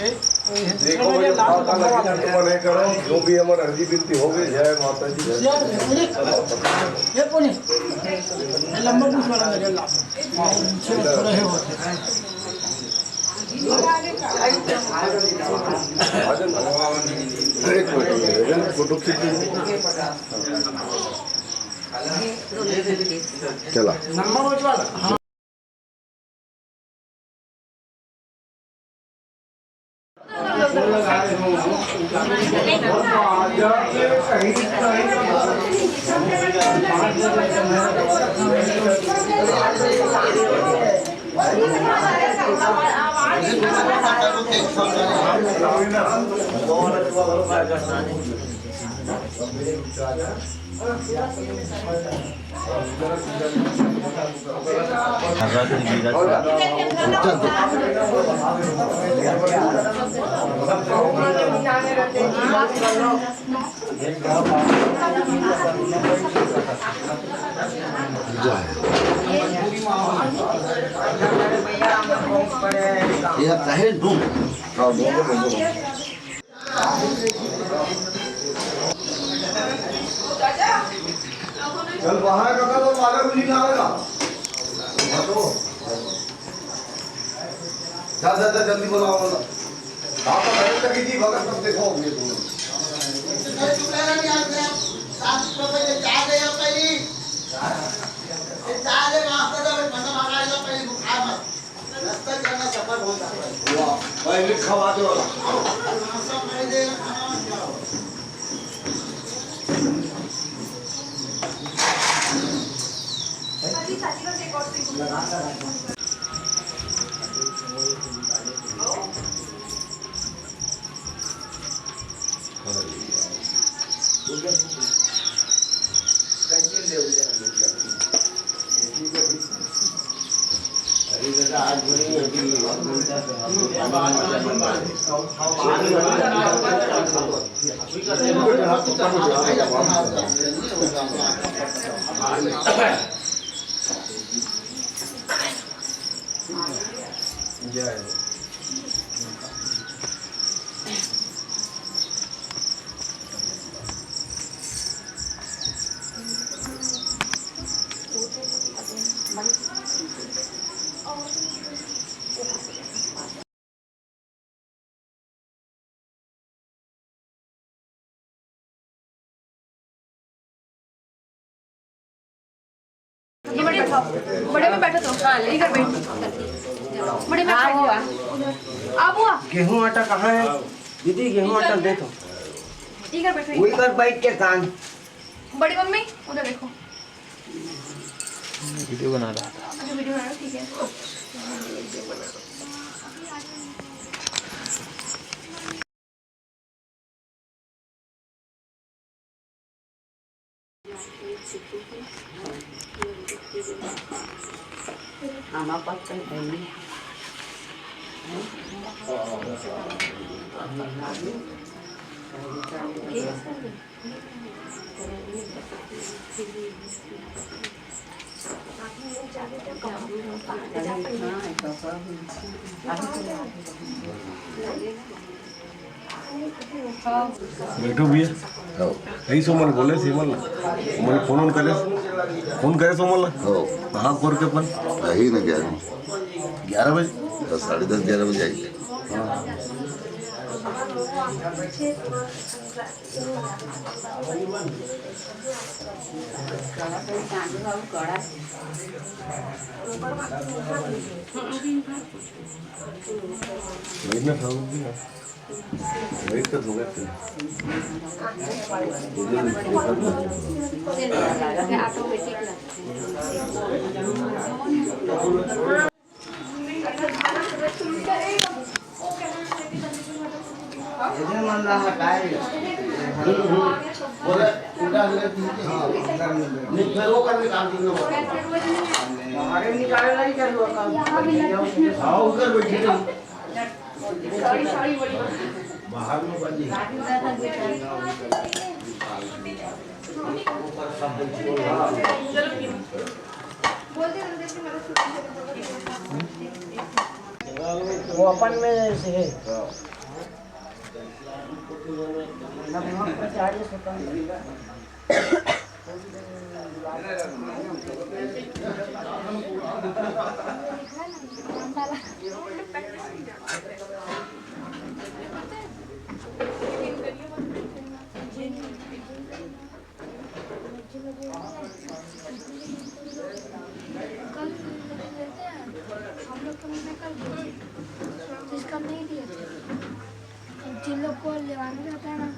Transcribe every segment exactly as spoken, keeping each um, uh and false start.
देखो भाई, माता लगी, मन है करो, जो भी हमर अर्जी बिनती हो गई, जय माता जी, जय। ये कौन है? ये लंबा पूछ वाला लगे ला। हाँ, पीछे थोड़ा है वो। एक मिनट, एक फोटो खींच लीजिए। चला। नंबर पूछ वाला। ये काहे डूम? चल बाहर का कर, तो बाहर भी नहीं आवेगा। जा, जा, जा, जल्दी बुलाओ, बुलाओ। आप तो घर तक ही थी, मगर तब देखो, ये दोनों। वाह, भाई, लिखा हुआ जो वाला। ये बैठो, बड़े में बैठो तो। हाँ, इधर बैठ। बड़े में हाँ, बैठो। बुआ। आ, बुआ। गेहूं आटा कहाँ है दीदी? गेहूं आटा दे तो। इधर बैठो। उधर बैठ के कान। बड़ी मम्मी, उधर देखो। वीडियो बना रहा था। अच्छा, वीडियो बना रहा, ठीक है। बैठो भैया। हो। यही सोमन बोले सीमन ला। मन फोन ऑन करे। फोन करे सोमन ला। हो। कहाँ कर के अपन? यही ना ग्यारह। ग्यारह बजे? दस, साढ़े दस, ग्यारह बजे आई। हाँ। बाहर निकाले ला ही जरूर काम। हाँ, उधर बैठे रहो। बाहर में बंद नहीं। वो अपन में जैसे है। कल मिलते हैं, हम लोग के मम्मी कल बोली, तो इसका नहीं दिए थे। तो जिन लोग को लेवाना रहता है ना,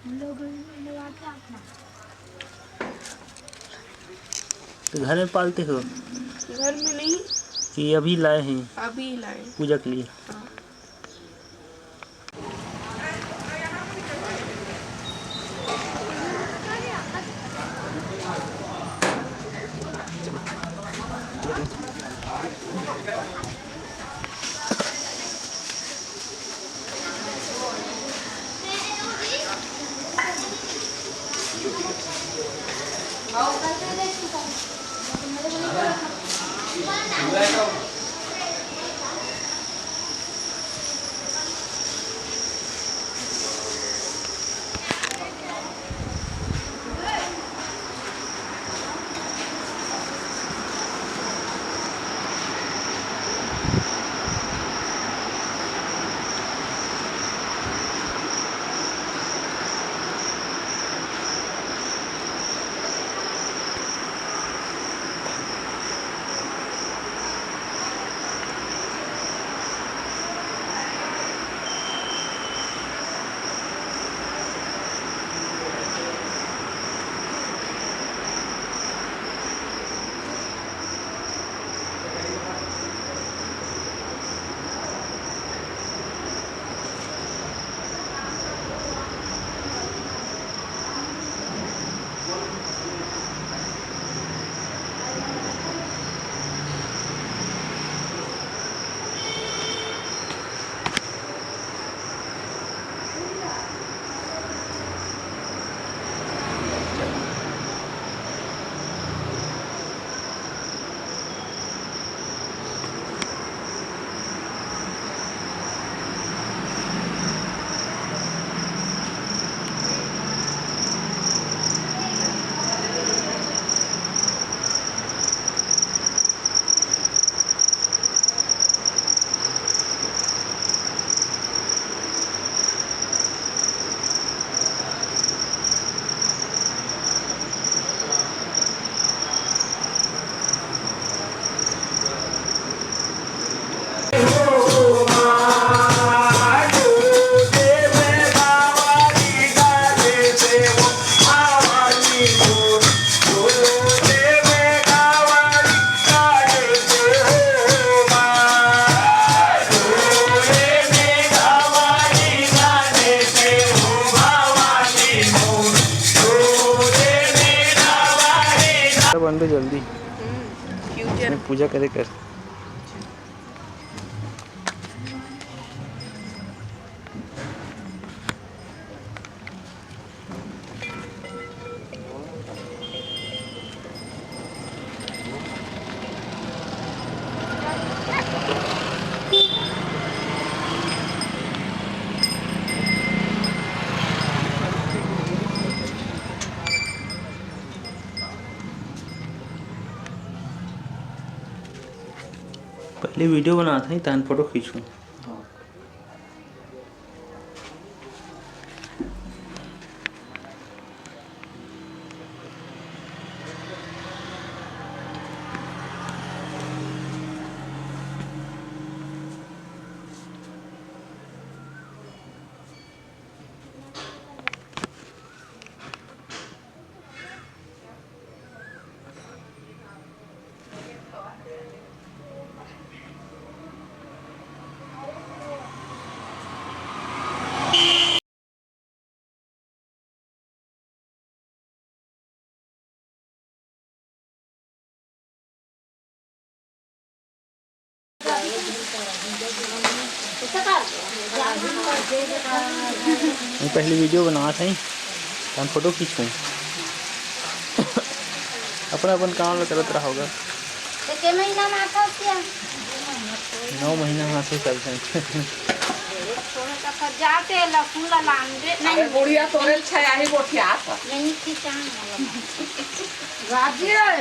उन लोग लेवाते हैं अपना। तो घर में पालते हो? घर में नहीं। कि अभी लाए हैं? अभी लाए। पूजा के लिए? हाँ। बन दे जल्दी। हम्म, फ्यूचर। पूजा करे कर। पहले वीडियो बनात हँव, तहन फोटो खींचहूँ। मैं पहले वीडियो बनावत हई, तहन फोटो खींचहूँ। अपन अपन काम ल करत रहोगा। तो के महीना में आता क्या? नौ महीना में आते चलते हैं। थोड़ा सा जाते लहसुन ला लान दे। अरे बुढ़िया तोरे छया ही गोठिया था। नहीं खींचा। राजी है।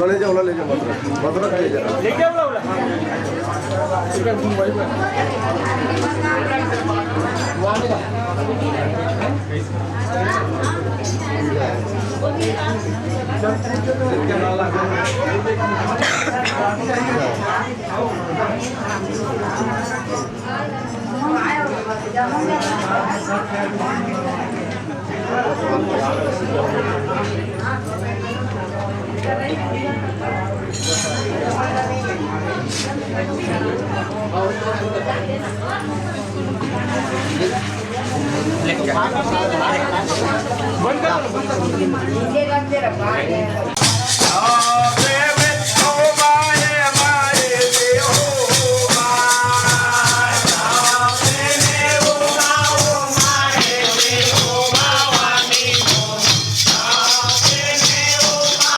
ले जाओ, ले जाओ, मत रख, मत रख, ले जाओ।